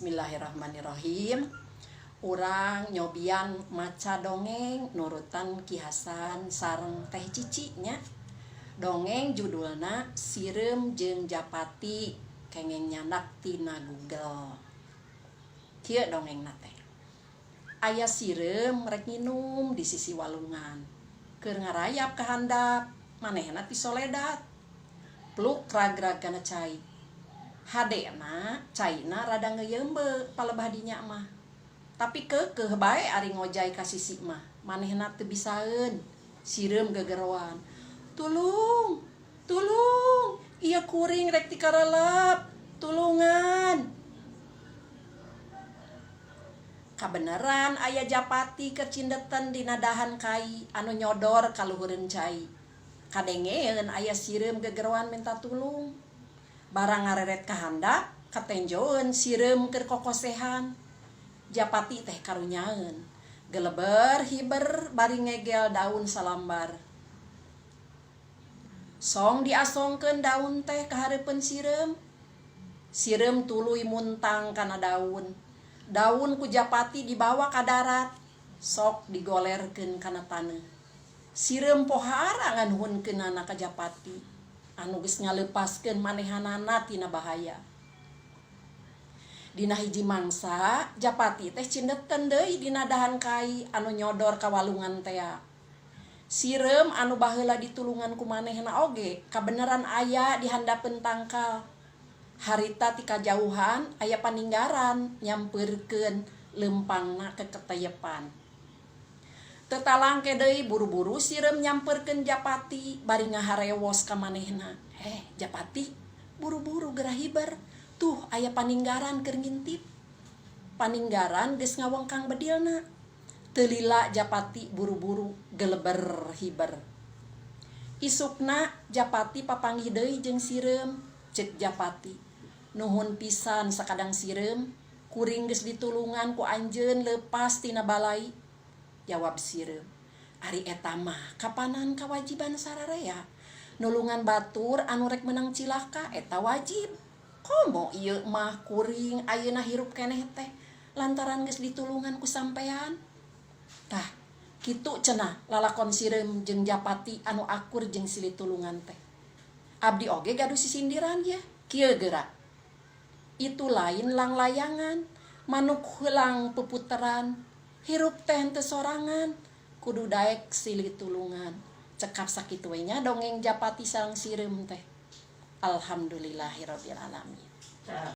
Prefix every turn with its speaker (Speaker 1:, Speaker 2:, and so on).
Speaker 1: Bismillahirrahmanirrahim. Urang nyobian maca dongeng nurutan Ki Hasan sareng Teh Cici nya. Dongeng judulna Sireum jeung Japati kengeng nyandak tina Google. Kieu dongengna teh. Aya sireum rek nginum di sisi walungan. Keur ngarayap ka handap, manehna tisoledat. Pluk ragrag kana cai. Hadena caina rada ngeuyeumbe palebah dinya mah. Tapi keukeuh bae ari ngojay ka sisi mah, manehna teu bisaeun. Sireum gegeroan. Tulung, tulung, ieu kuring rek tikarelep, tulungan. Kabeneran aya japati keur cindetan dina dahan kai anu nyodor ka luhureun cai. Kadengeeun aya sireum gegeroan minta tulung. Barang ngareret ka handap, katenjoeun sireum keur kokosehan. Japati teh karunyaeun. Geleber hiber bari ngegel daun salambar. Song diasongkeun daun teh ka hareupeun sireum. Sireum tuluy muntang kana daun. Daun ku japati dibawa ka darat, sok digolerkeun kana taneuh. Sireum pohara nganuhunkeunana ka japati anu geus ngaleupaskeun manehanana tina bahaya. Dina hiji mangsa, japati teh cindeten deui dina dahan kai anu nyodor ka walungan tea. Sireum anu baheula ditulungan ku manehna oge kabeneran aya di handapeun tangkal. Harita ti kajauhan aya paninggaran nyampeurkeun leumpangna keketeyepan. Teu talangke deui buru-buru sireum nyampeurkeun japati bari ngaharewos ka manehna. "Heh Japati, buru-buru geura hiber. Tuh aya paninggaran keur ngintip." Paninggaran geus ngawengkang bedilna. Teu lila japati buru-buru geleber hiber. Isukna japati papanggih deui jeung sireum, ceuk japati. "Nuhun pisan sakadang sireum, kuring geus ditulungan ku anjeun leupas tina balai." Jawab sireum, "Ari eta mah kapanan kawajiban sararea. Nulungan batur anu rek meunang cilaka eta wajib. Komo ieu mah kuring ayeuna hirup keneh teh lantaran geus ditulungan ku sampean." Tah, kitu cenah lalakon sireum jeung japati anu akur jeung silih tulungan teh. Abdi oge gaduh sisindiran ye, kieu geura. Itu lain langlayangan, manuk heulang puputeran, hirup teh henteu sorangan, kudu daek silih tulungan. Cekap sakitu we nya dongeng japati sareng sireum teh. Alhamdulillahirabbil alamin.